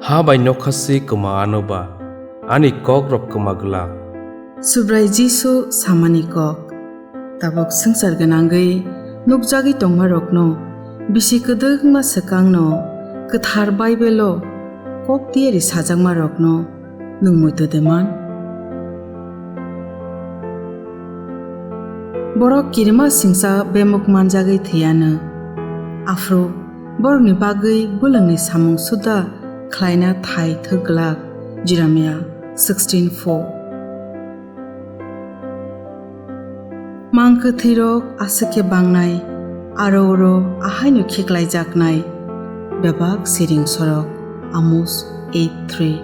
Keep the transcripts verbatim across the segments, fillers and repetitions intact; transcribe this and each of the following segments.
Ha bai nokha se kwma ano ba, ani kok rok kwma glak. Subrai Jisu samani kok. Tabuk swngchar gwnangwi nukjagwi tongmarokno, bisi kwdwkma swkangno, kwthar Baibelo kok tiyari sajakmarokno nwng muitu de man? Borok kirima singcha bemuk manjagwi thwiyano, aphuru borokni bagwi bwlwngni samung suda khlaina thai thwk glak. Jeremiah sixteen four. Mang kwthwirok aswk khe bangnai, aro oro ahaino khiklaijaknai bebak siring sorok. Amos eight three.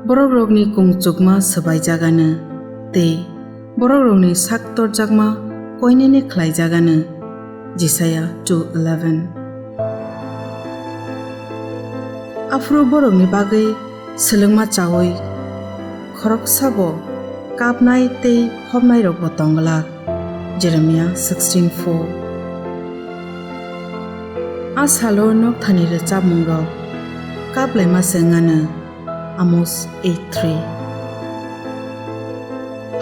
Borokrokni kung chukma swbaijagano tei borokrokni sak torjakma koinene khlaijagano. Jisaiah two eleven. Aphuru borokni bagwi swlwngma chaui khoroksabo kapnai tei hopnairokbo tong glak. Jeremiah sixteen four. A salo nokthani rwchapmungrok kaplaima se wngano. Amos eight three.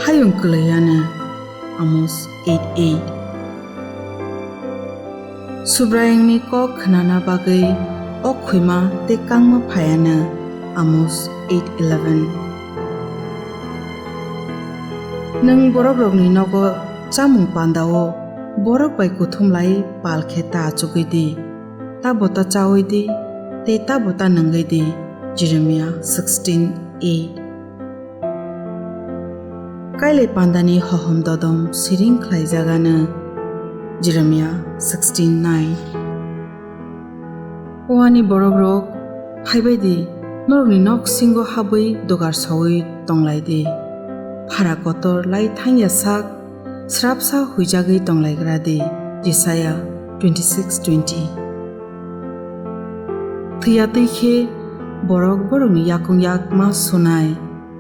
Hayung kwlwiano. Amos eight eight. Subraiyungni kok khnana bagwi o khwima tei kangma phaiano. Amos eight eleven. Nwng borokrokni nogo chamung pandao borok bai kuthum lai pal khe ta achugwi di, tabo ta chaui di, tei tabo ta nungwi di. Jeremiah sixteen eight. Kailai pandani hohom dodom siring khlaijagano. Jeremiah sixteen nine. O ani borokrok, phaibai di, norokni nok singo habwi dugar saui tonglai di. Phara kotor lai thangya sak srapsa huijagwi tonglaigra di. Jisaiah twenty-six twenty. Thwiya twi khe borok borokni yakung yak ma sunai.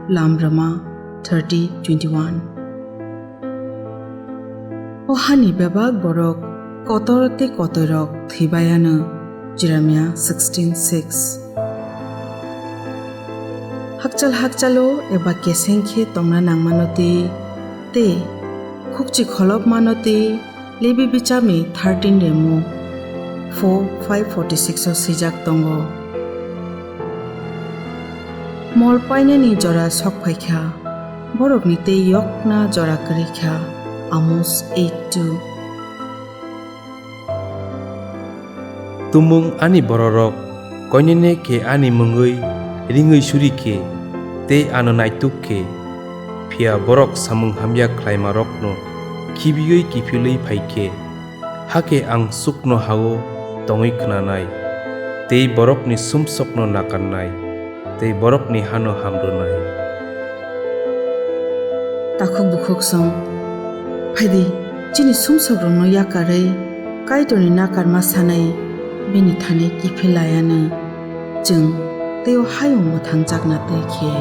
Lamrwma thirty twenty-one. O hani bebak borok kotor tei kotoirok thwibai ano. Jeremiah sixteen six. Hakchal hakchalo eba keseng khe tongna nangmano twi tei khukchi kholopmano twi Lebi bichapni thirteen remu four five forty six o swijak tongo. Mol painani jora sok phaikha, borokni tei yokna jora kwrwikha. Amos eight two. Tumung ani bororok, koinene khe ani mungwi ringwi suri khe, tei ano naituk khe, phiya borok samung hamya khlaimarokno khibiwi kiphilwi phai khe, hakhe ang chukno ha-o tongwi khnanai, tei borokni sumsokno nakarnai, tei borokni hano hamrwnai. Takhuk bukhuk song, phaidi, chini sumsokrokno yakarwi Kaitorni nakarma sanai bini thani kiphil laiano chwng tei o hayung mwthangjakna twi khe.